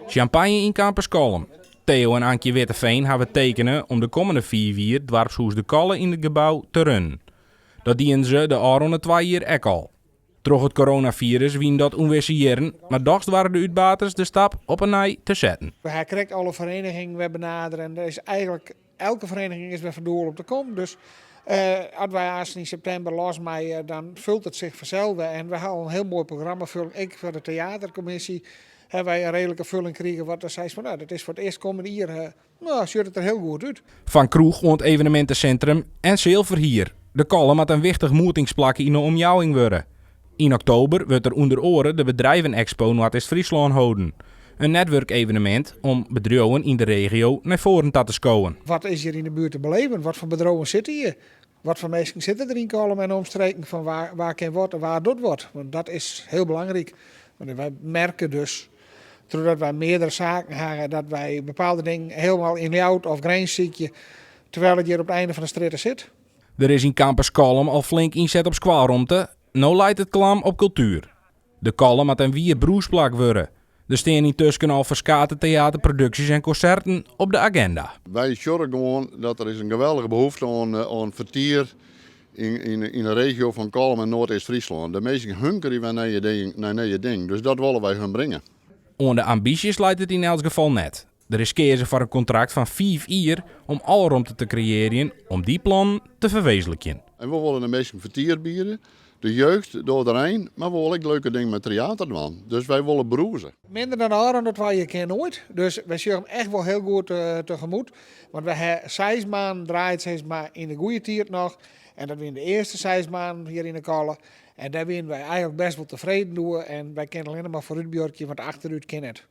Sjampanje yn Campus Kollum. Theo en Ankje Witteveen hawwe tekene om de kommende 5 jier doarpshûs De Kolle yn it gebou te runnen. Dat dienen se de ôfrûne 2 jier ek al. Troch it coronafirus wienen dat ûnwisse jierren, mar dochs doarre de útbaters de stap op 'e nij te setten. We ha krekt alle verenigingen wer benadere en der is eigenlik elke vereniging is wer fan doel om te kommen. Dus as wy aanst yn septimber los meie, dan fult it sich fansels wer. En we ha al in hiel moai programma vulling. Ek foar de teaterkommisje ha wy in reedlike vulling krigen, wat dan seist fan, nou, dat is foar it earst kommende jier, nou, sjocht it der hiel goed út. Fan kroech oant evenemintesintrum en sealferhier. De Kolle moat in wichtich moetingsplak yn de omjouwing wurde. Yn oktober wurdt der ûnder oare de Bedrijvenexpo Noardeast-Fryslân holden. In netwurkevenemint om bedriuwen yn de regio nei foaren ta te skowen. Wat is hjir yn de buert te beleven? Wat foar bedriuwen sitte hjir? Wat foar minsken sitte der yn Kollum en omstreken? Fan wa kin wat en wa docht wat? Want dat is hiel belangryk. Want wy merke dus, trochdat wy meardere saken hawwe, dat wy bepaalde dingen hielendal yn Ljouwert of Grins sykje, terwyl it hjir op it einde fan de strjitte sit. Der is yn Campus Kollum al flink ynset op skoalromte, no leit it klam op kultuer. De Kolle moat in wier brûsplak wurde. Der stean yntusken al ferskate teaterproduksjes en konserten op de agenda. Wy sjogge gewoan dat der is in geweldige behoefte oan fertier yn de regio fan Kollum en Noardeast-Fryslân. De minsken hunkerje wer nei nije dingen, dus dat wolle wy hun bringe. Oan de ambysjes leit it yn elts gefal net. Der is keazen foar in kontrakt fan 5 jier om alle romte te kreëarjen om dy plannen te ferwezenlikjen. En we wolle de minsken fertier biede, de jeugd, de âlderein, mar we wolle ek leuke dingen mei teater dwaan. Dus wy wolle brûze. Minder dan ôfrûne 2 jier kin noait. Dus wy sjogge him echt wol hiel goed tegemoet. Want we ha 6 maanden draaid sis mar yn de goede tiid noch. En dat wiene de earste 6 maanden hjir yn de Kolle. En dêr wiene wy eigenlik best wol tefreden oer. En wy kinne allinne mar foarút buorkje, want achterút kin net.